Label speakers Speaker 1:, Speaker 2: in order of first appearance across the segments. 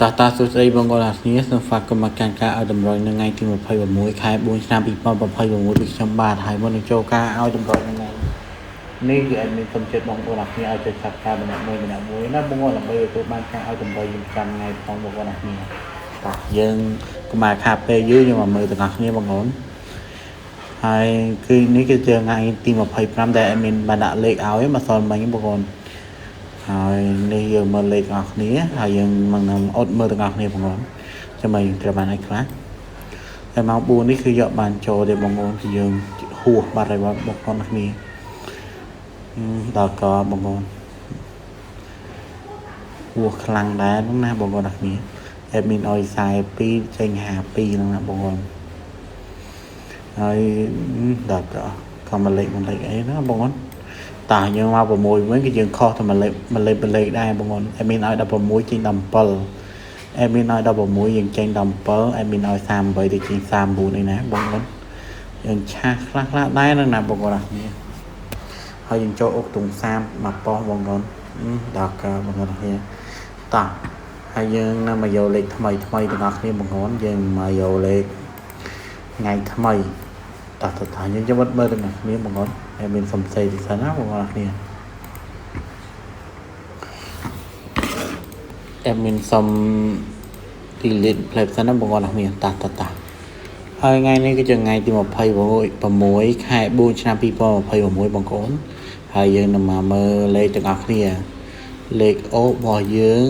Speaker 1: តោះតាសួស្តីបងប្អូនអរគ្នាសូមស្វាគមន៍មកកាន់ការឲ្យតម្រុយនៅថ្ងៃទី26ខែ4ឆ្នាំ2026ពីខ្ញុំបាទហើយមុននឹងចូលការឲ្យតម្រុយនៅថ្ងៃនេះគឺ admin សូមជម្រាបបងប្អូនអរគ្នាឲ្យចុច Subscribe ម្នាក់មួយម្នាក់មួយណាបងប្អូនដើម្បីទទួលបានការឲ្យតម្រុយយើងចាំថ្ងៃផងបងប្អូនអរគ្នាតោះយើងកុំឲ្យខាតពេលយូរយើងមកមើលទាំងអស់គ្នាបងប្អូនហើយគឺនេះគឺជាថ្ងៃទី25ដែល admin បានដាក់លេខឲ្យមកសល់មិញបងប្អូនហើយនេះយើងមើលលេខទាំងអស់គ្នាហើយយើងមកនឹងអត់មើលទាំងអស់គ្នាបងប្អូនចាំមើលយើងត្រូវបានអីខ្លះតែម៉ោង4នេះគឺយកបានចូលទេបងប្អូនគឺយើងហួសបាត់ហើយបងប្អូនគ្នាដល់កបងប្អូនហួសខ្លាំងដែរហ្នឹងណាបងប្អូនគ្នា admin ឲ្យ42ចេញ52ហ្នឹងណាបងប្អូនហើយដល់កក៏មកលេខមកលេខអីណាបងប្អូនតោះយើងមក6វិញគឺយើងខុសតែមួយលេខមួយលេខមួយលេខដែរបងប្អូន admin ឲ្យ16ចេញ17 admin ឲ្យ16យើងចេញ17 admin ឲ្យ38ទៅចេញ39អីណាបងប្អូនយើងឆាសខ្លះខ្លះដែរនឹងណាបងប្អូនអរគ្នាហើយយើងចូលអុកតុង30មកប៉ុស្បងប្អូនដល់កបងប្អូនអរគ្នាតោះហើយយើងនឹងមកយកលេខថ្មីថ្មីទាំងអស់គ្នាបងប្អូនយើងមកយកលេខថ្ងៃថ្មីតោះតោះយើងចាំមើលទាំងអស់គ្នាបងប្អូនហើយមានសំសេទីសិនណាបងប្អូនគ្នា admin សុំ delete play សិនណាបងប្អូនគ្នាតោះតោះតោះហើយថ្ងៃនេះគឺជាថ្ងៃទី26ខែ4ឆ្នាំ2026បងប្អូនហើយយើងនឹងមកមើលលេខទាំងអស់គ្នាលេខអូរបស់យើង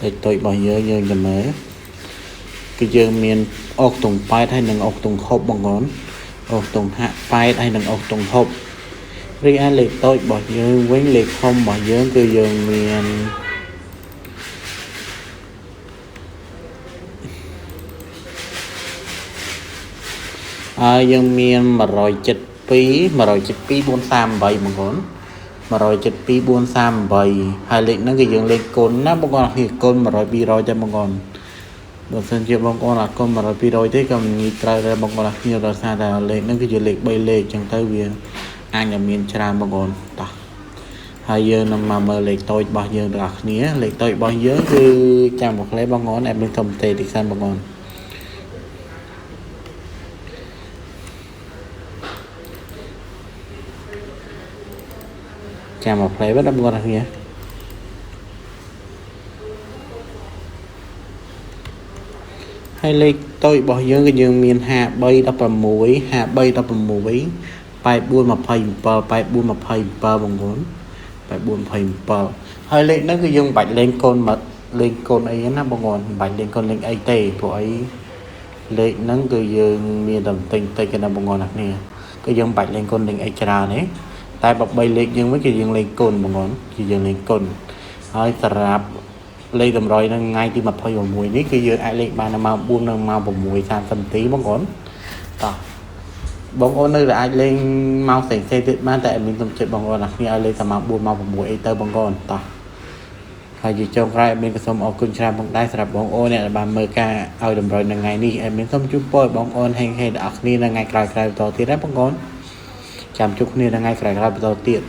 Speaker 1: លេខតូចរបស់យើងយើងจะមើលគឺយើងមានអុកតុង8ហើយនិងអុកតុង6បងប្អូនអុកតុងហាក់8ហើយនិងអុកតុង6រីឯលេខតូចរបស់យើងវិញលេខធំរបស់យើងគឺយើងមានហើយយើងមាន172 172 438បងប្អូន172 438ហើយលេខហ្នឹងគឺយើងលេខគុណណាបងប្អូនគ្នាគុណ100 200តែបងប្អូនបើសិនជាបងប្អូនអត់គុណ100 200ទេក៏មិនងាយត្រូវដែរបងប្អូនគ្នាដោយសារតែលេខហ្នឹងគឺជាលេខ3លេខអញ្ចឹងទៅវាអាចនឹងមានច្រើនបងប្អូនតោះហើយយើងនឹងមកមើលលេខតូចរបស់យើងទាំងអស់គ្នាលេខតូចរបស់យើងគឺចាំមកផ្លែបងប្អូនអែបមានសុំទេតិចសិនបងប្អូនចាំមកផ្លែបាទបងប្អូនគ្នាហើយលេខតូចរបស់យើងគឺយើងមាន53 16 53 16 84 27 84 27បងប្អូន84 27ហើយលេខហ្នឹងគឺយើងមិនបាច់លេងកូនមកលេងកូនអីណាបងប្អូនមិនបាច់លេងកូនលេងអីទេព្រោះអីលេខហ្នឹងគឺយើងមានតែបន្តិចតិចណាបងប្អូនគ្នាគឺយើងមិនបាច់លេងកូនលេងអីច្រើនទេតែបើ3លេខយើងវិញគឺយើងលេងគុណបងប្អូនគឺយើងលេងគុណហើយសម្រាប់លេខតម្រុយនៅថ្ងៃទី26នេះគឺយើងអាចលេខបាននៅម៉ោង4និងម៉ោង6:30នាទីបងប្អូនតោះបងប្អូននៅតែអាចលេងម៉ោងផ្សេងៗទៀតបានតែ admin សូមជម្រាបបងប្អូនអ្នកគ្នាឲ្យលេងតែម៉ោង4ម៉ោង6អីទៅបងប្អូនតោះហើយជាចុងក្រោយ admin ក៏សូមអរគុណច្រើនផងដែរសម្រាប់បងប្អូនអ្នកដែលបានមើលការឲ្យតម្រុយនៅថ្ងៃនេះ admin សូមជូនពរឲ្យបងប្អូនហេងហេងដល់គ្នានៅថ្ងៃក្រោយៗបន្តទៀតណាបងប្អូនចាំជួបគ្នានៅថ្ងៃក្រោយៗបន្តទៀត